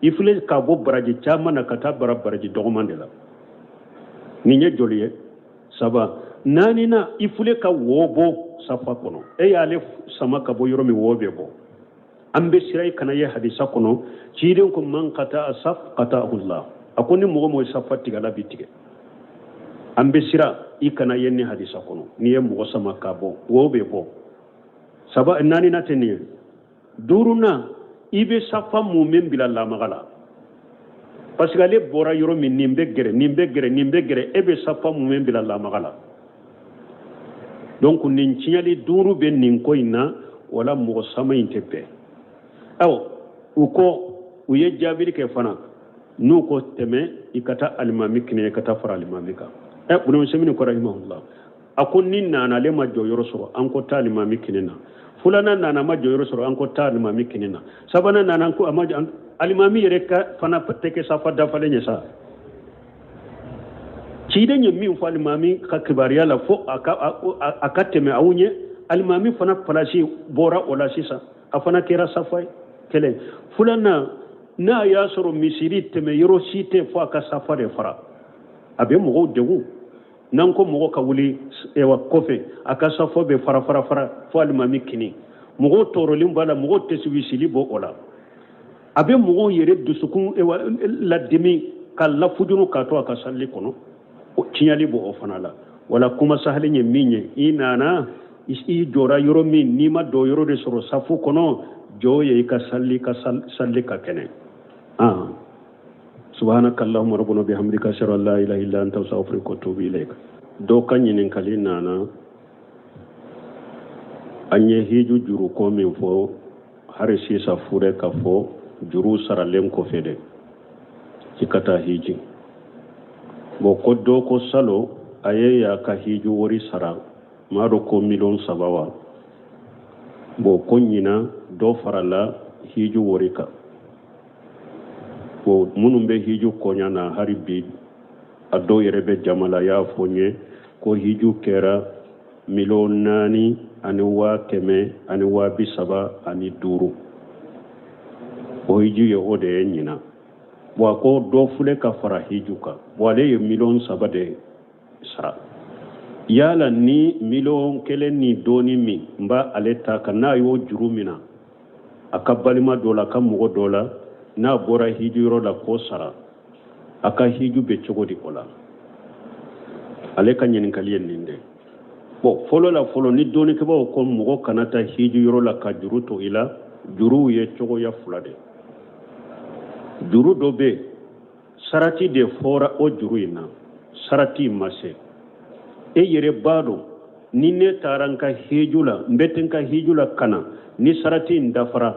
I filɛ ka bɔ baraji caman na ka taa bara baraji dɔgɔman de la. Nin ye joli ye? Saba. Naaninan, i filɛ ka wo bɔ safa kɔnɔ. E y'ale sama ka bɔ yɔrɔ min, wo bɛ bɔ. An bɛ siran i kana ye hadisa kɔnɔ, ciden ko man qata'a saf qata'ahu Allah. A ko ni mɔgɔ mɔgɔ ye safa tigɛ, Ala b'i tigɛ. An bɛ siran i kana ye ni hadisa kɔnɔ, n'i ye mɔgɔ sama ka bɔ, wo bɛ bɔ. Saba, naaninan tɛ nin ye. Duurunan, i bɛ safa mumɛ bila lamaga la, parce que ale bɔra yɔrɔ min, nin bɛ gɛrɛ, nin bɛ gɛrɛ, nin bɛ gɛrɛ, e bɛ safa mumɛ bila lamaga la. Donc nin tiɲɛli duuru bɛ nin ko in na, wala mɔgɔ sama in tɛ bɛn. Aw u ko u ye jaabili kɛ fana, n'u ko tɛmɛ i ka taa alimami kini, i ka taa fara alimami kan. Ibn Usaymin ko rahimahullah, a ko ni nana ale ma jɔyɔrɔ sɔrɔ, an ko taa alimami kini na. Filanan nana ma jɔyɔrɔ sɔrɔ, an ko taa alimami kini na. Sabanan nana, ko a ma jɔ, alimami yɛrɛ ka fana tɛ kɛ safa dafalen ye sa. Ciden ye min fɔ alimami ka kibaruya la, fo a ka tɛmɛ aw ɲɛ. Alimami fana palasi bɔra o la sisan, a fana kɛra safa ye. Kelen. Filanan, n'a y'a sɔrɔ misiri tɛmɛ yɔrɔ si tɛ fo a ka safa de fara, a bɛ mɔgɔw degun. N'an ko mɔgɔ ka wuli ewa kɔfɛ, a ka safa bɛ fara fara fara fo alimami kini, mɔgɔw tɔɔrɔlen b'a la, mɔgɔw tɛsiwisili bɔ o la, a bɛ mɔgɔw yɛrɛ dusukun ewa ladimi ka lafujuru k'a to a ka sali kɔnɔ, tiɲɛli bɔ o fana la. Wala kuma sahalen ye min ye, i nana i jɔra yɔrɔ min, n'i ma dɔ yɔrɔ de sɔrɔ safu kɔnɔ, jɔ ye i ka sali, ka sali ka kɛnɛ. Subhanaka allahumma rabbana bihamdika, ashhadu an la ilaha illa anta, astaghfiruka wa atubu ilaik. Dɔ ka ɲininkali nana, an ye hiju juru ko min fɔ, hari sisan fure ka fɔ juru saralen kɔfɛ de i ka taa hiji. Bon, ko dɔ ko salo a ye y'a ka hiju wari sara, m'a dɔn ko 3 millions wa. Bon, ko ɲina dɔ farala hiju wari kan. Bon, minnu bɛ hiju kɔɲa na hari bi, a dɔw yɛrɛ bɛ jama la, y'a fɔ n ye ko hiju kɛra 4,135,000. O hiju ye o de ye ɲina. Bon, a ko dɔ filɛ ka fara hiju kan. Bon, ale ye 3 millions de sara. Yala ni 1 million ni dɔɔni min n b'a ale ta kan, n'a y'o juru mina a ka balima dɔ la, a ka mɔgɔ dɔ la, n'a bɔra hiju yɔrɔ la k'o sara, a ka hiju bɛ cogo di o la? Ale ka ɲininkali ye nin de. Bon, fɔlɔ la fɔlɔ, ni dɔnnikɛbaaw ko mɔgɔ kana taa hiju yɔrɔ la ka juru to i la, juruw ye cogoya fila de. Juru dɔ bɛ yen, sarati de fɔra o juru in na, sarati ma se. E yɛrɛ b'a dɔn, ni ne taara n ka hiju la, n bɛ tɛ n ka hiju la ka na, ni sarati in dafara,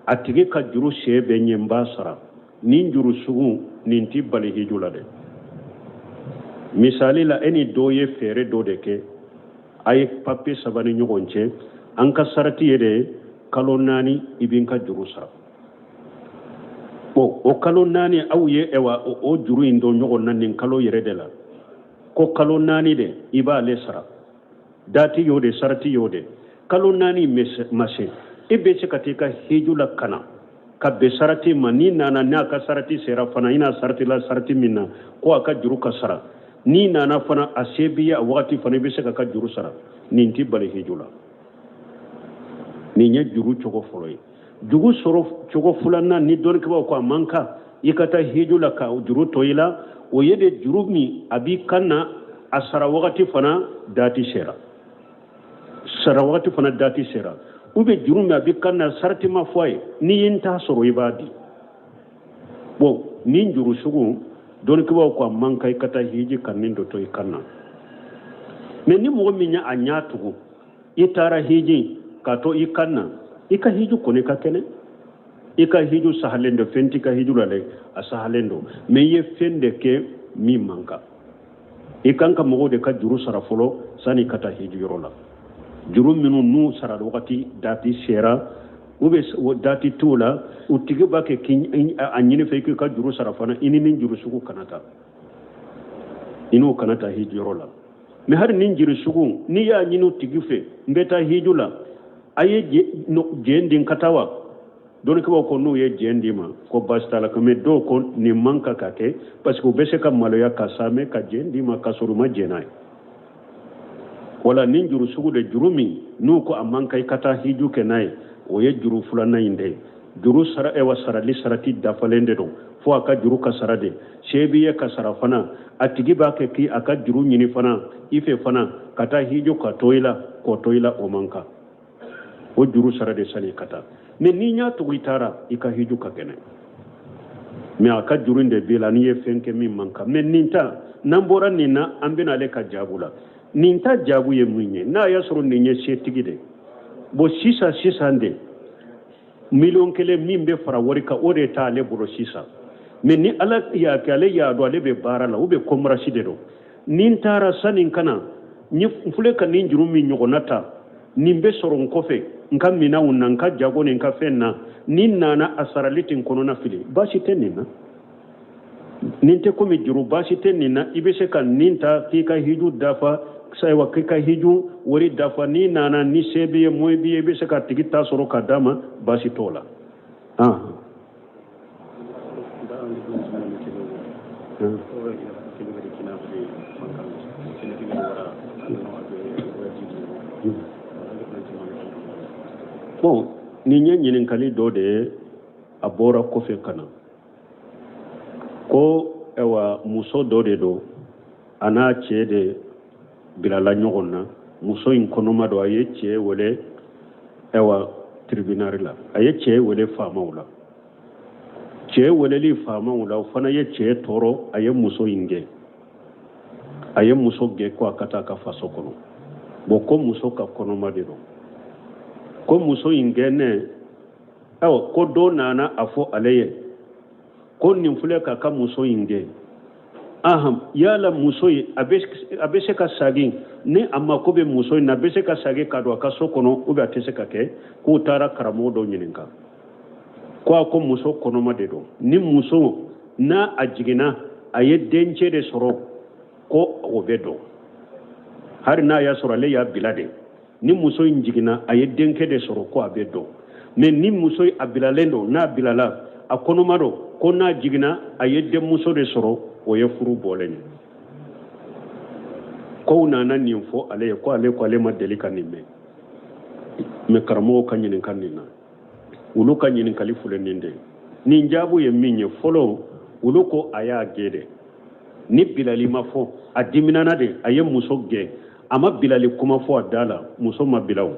a tigi ka juru se bɛ ɲɛ, n b'a sara. Nin juru sugu nin t'i bali hiju la dɛ. Misali la, e ni dɔ ye feere dɔ de kɛ, a ye papiye saba ni ɲɔgɔn cɛ, an ka sarati ye de kalo 4, i b'i ka juru sara. Bon, o kalo 4 aw ye ewa o juru in don ɲɔgɔn na nin kalo yɛrɛ de la, ko kalo 4 de i b'ale sara, dati y'o de, sarati y'o de. Kalo 4 ma se, i bɛ se ka t'i ka hiju la ka na ka bɛn sarati ma. N'i nana, n'a ka sarati sera fana, i n'a sarati la sarati min na ko a ka juru ka sara, n'i nana fana a se b'i ye a wagati fana, i bɛ se ka ka juru sara. Nin t'i bali hiju la. Nin ye juru cogo fɔlɔ ye. Juru sɔrɔ cogo filanan, ni dɔnnikɛbaaw ko a man kan i ka taa hiju la ka juru to i la, o ye de juru min a b'i kan na, a sara wagati fana dati sera, sara wagati fana dati sera, ou bien juru min a b'i kan na, sarati ma fɔ a ye, n'i ye n ta sɔrɔ i b'a di. Bon, nin juru sugu, dɔnnikɛbaaw ko a man kan i ka taa hiji ka nin dɔ to i kan na. Mais ni mɔgɔ min ye a ɲa tugu, i taara hiji k'a to i kan na, i ka hiju kɔni ka kɛnɛ, i ka hiju sahalen don, fɛn t'i ka hiju la dɛ, a sahalen don. Mais i ye fɛn de kɛ min man kan. I kan ka mɔgɔw de ka juru sara fɔlɔ sanni ka taa hiju yɔrɔ la. Juru minnu n'u sara wagati dati sera, ou bien dati t'u la, u tigi b'a kɛ k'i a ɲini fɛ i k'i ka juru sara fana, i ni nin juru sugu kana taa, i n'o kana taa hiju yɔrɔ la. Mais hali nin juru sugu, n'i y'a ɲini u tigi fɛ, n bɛ taa hiju la, A ye jɛn di n ka taa wa? Dɔnnikɛbaaw ko n'u ye jɛn d'i ma ko baasi t'a la, mais dɔw ko nin man kan ka kɛ parce que u bɛ se ka maloya ka saamɛ ka jɛn d'i ma ka sɔrɔ u ma jɛn n'a ye. Wala nin juru sugu de juru min n'u ko a man kan i ka taa hiju kɛ n'a ye, o ye juru filanan in de ye. Juru sara ewa sarali sarati dafalen de don fo a ka juru ka sara de se b'i ye ka sara fana a tigi b'a kɛ k'i a ka juru ɲini fana i fɛ fana ka taa hiju ka to i la k'o to i la o man kan o juru sara de sani ka taa mais n'i y'a tugu i taara i ka hiju ka kɛnɛ mais a ka juru in de b'i la n'i ye fɛn kɛ min man kan mais nin ta n'an bɔra nin na an bɛna ale ka jaabu la nin ta jaabu ye mun ye n'a y'a sɔrɔ nin ye setigi de bon sisan sisan de miliyɔn kelen min bɛ fara wari kan o de t'ale bolo sisan mais ni ala y'a kɛ ale y'a dɔn ale bɛ baara la ou bien commerce de don ni n taara sani n ka na n filɛ ka nin juru min ɲɔgɔnna ta nin bɛ sɔrɔ n kɔfɛ n ka minɛnw na n ka jago ni n ka fɛn na ni n nana a sarali tɛ n kɔnɔna fili baasi tɛ nin na nin tɛ komi juru baasi tɛ nin na i bɛ se ka nin ta k'i ka hiju dafa ayiwa k'i ka hiju wari dafa n'i nana ni se b'i ye moyen b'i ye i bɛ se ka tigi ta sɔrɔ ka d'a ma baasi t'o la. Bon nin ye ɲininkali dɔ de ye a bɔra kɔfɛ ka na ko ayiwa muso dɔ de don a n'a cɛ de bilala ɲɔgɔn na muso in kɔnɔma don a ye cɛ wele ayiwa tribunal la a ye cɛ wele faamaw la cɛ weleli faamaw la o fana ye cɛ tɔɔrɔ a ye muso in gɛn a ye muso gɛn ko a ka taa a ka faso kɔnɔ bon ko muso ka kɔnɔma de don ko muso in gɛnnen ayiwa ko dɔ nana a fɔ ale ye ko nin filɛ k'a ka muso in gɛn ahan yala muso in a bɛ se ka sagin ni a mako bɛ muso in na a bɛ se ka sagin ka don a ka so kɔnɔ ou bien a tɛ se ka kɛ k'u taara karamɔgɔ dɔ ɲininka ko a ko muso kɔnɔma de don ni muso n'a a jiginna a ye dencɛ de sɔrɔ ko o bɛ don hali n'a y'a sɔrɔ ale y'a bila de ni muso in jiginna a ye denkɛ de sɔrɔ ko a bɛ don mais ni muso a bilalen don n'a bilala a kɔnɔma don ko n'a jiginna a ye denmuso de sɔrɔ o ye furu bɔlen ye kow nana nin fɔ ale ye ko ale ko ale ma deli ka nin mɛn mais karamɔgɔw ka ɲininka nin na olu ka ɲininkali filɛ nin de ye nin jaabu ye min ye fɔlɔ olu ko a y'a gɛn de ni bilali ma fɔ a diminana de a ye muso gɛn a ma bilali kuma fɔ a da la muso ma bila o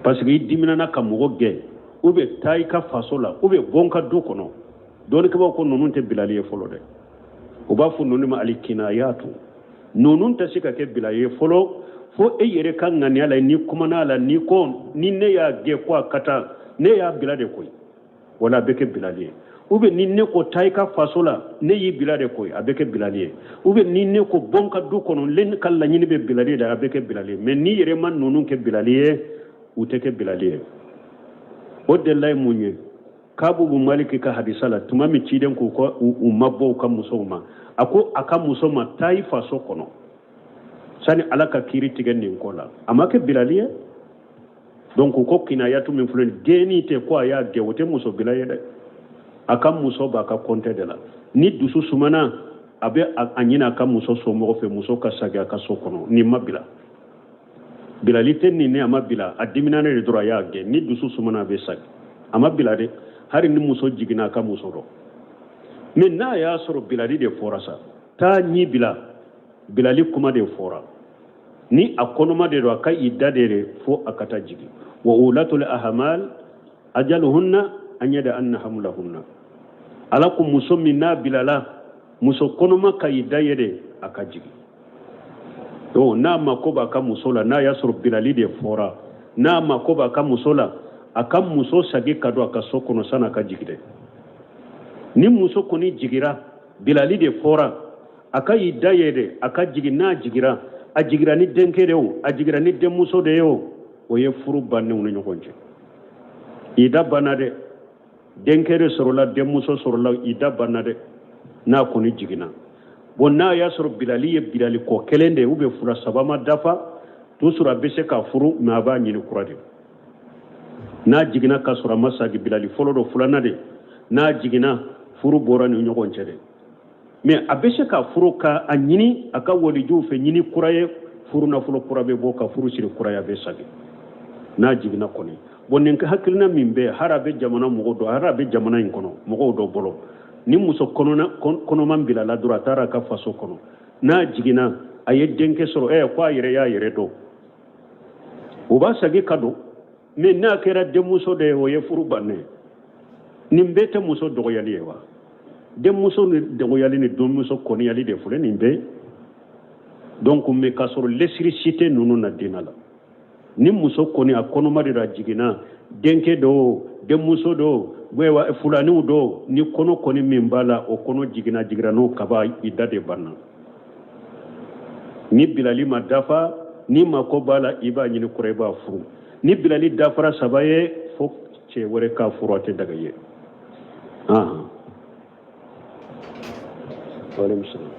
parce que i diminana ka mɔgɔ gɛn ou bien taa i ka faso la ou bien bɔ n ka du kɔnɔ dɔnnikɛbaaw ko ninnu tɛ bilali ye fɔlɔ dɛ u b'a fɔ ninnu ma alikinayatu ninnu tɛ se ka kɛ bila ye fɔlɔ fo e yɛrɛ ka ŋaniya la n'i kumana a la n'i ko ni ne y'a gɛn ko a ka taa ne y'a bila de koyi wala a bɛ kɛ bilali ye ou bien ni ne ko taa i ka faso la ne y'i bila de koyi a bɛ kɛ bilali ye ou bien ni ne ko bɔ n ka du kɔnɔ ne ka laɲini bɛ bilali de a bɛ kɛ bilali ye mais n'i yɛrɛ ma ninnu kɛ bilali ye u tɛ kɛ bilali ye o delila ye mun ye kabu bun maliki ka hadisa la tuma min ciden k'u ka u mabɔ u ka musow ma a ko a ka muso ma taa i faso kɔnɔ sani ala ka kiiri tigɛ nin ko la a ma kɛ bilali ye donc ko kinayatu min filɛ gɛnni tɛ ko a y'a gɛn o tɛ muso bila ye dɛ a ka muso b'a ka kɔntɛ de la ni dusu sumana a bɛ a ɲini a ka muso somɔgɔ fɛ muso ka sagin a ka so kɔnɔ nin ma bila bilali tɛ nin ne a ma bila a dimina ne de dɔrɔn a y'a gɛn ni dusu sumana a bɛ sagin a ma bila dɛ hali ni muso jiginna a ka muso dɔn mais n'a y'a sɔrɔ bilali de fɔra sa taa ɲi bila bilali kuma de fɔra ni a kɔnɔma de don a ka idda de fo a ka taa jigin wa ulatul ahmal ajaluhunna an yada'anna hamlahunna ala ko muso min n'a bilala muso kɔnɔma ka idda ye de a ka jigin donc n'a mako b'a ka muso la n'a y'a sɔrɔ bilali de fɔra n'a mako b'a ka muso la a ka muso sagi ka don a ka so kɔnɔ san'a ka jigin dɛ ni muso kɔni jigira bilali de fɔra a ka idda ye dɛ a ka jigin n'a jigira a jigira ni denkɛ de o a jigira ni denmuso de ye o o ye furu bannenw ni ɲɔgɔn cɛ idda banna dɛ denkɛ de sɔrɔla denmuso sɔrɔla idda banna dɛ n'a kɔni jiginna bon n'a y'a sɔrɔ bilali ye bilali kɔ kelen de ou bien fila saba ma dafa Toujours a bɛ se k'a furu, mais a b'a ɲini kura de. N'a jiginna ka sɔrɔ a ma sagi bilali fɔlɔ dɔ filanan de, n'a jiginna, furu bɔra ni ɲɔgɔn cɛ dɛ. Mais a bɛ se ka furu ka a ɲini a ka walijuw fɛ, ɲini kura ye, furu nafolo kura bɛ bɔ ka furu siri kura ye, a bɛ sagi n'a jiginna kɔni. Bon, nin hakilina min bɛ hari a bɛ jamana mɔgɔ dɔ, hari a bɛ jamana in kɔnɔ mɔgɔw dɔ bolo, ni muso kɔnɔman bilala dɔrɔn, a taara a ka faso kɔnɔ, n'a jiginna, a ye denkɛ sɔrɔ, ko a yɛrɛ y'a yɛrɛ dɔn, o b'a sagi ka don. Mais n'a kɛra denmuso de ye, o ye furu bannen. Nin bɛɛ tɛ muso dɔgɔyali ye wa? Denmuso ni dɔgɔyali ni denmuso kɔniyali de filɛ nin bɛɛ. Donc, mais k'a sɔrɔ lesiri si tɛ ninnu na diinɛ la. Ni muso kɔni a kɔnɔma de a jiginna, denkɛ do, denmuso do, fulaniw do, ni kɔnɔ kɔni min b'a la, o kɔnɔ jiginna, jigira n'o kaba, i da de banna. Ni bilali ma dafa, ni mako b'a la, i b'a ɲini kura, i b'a furu. Ni bilali dafara saba ye, fo cɛ wɛrɛ k'a furu, a tɛ daga ye. Waaleykum salaam.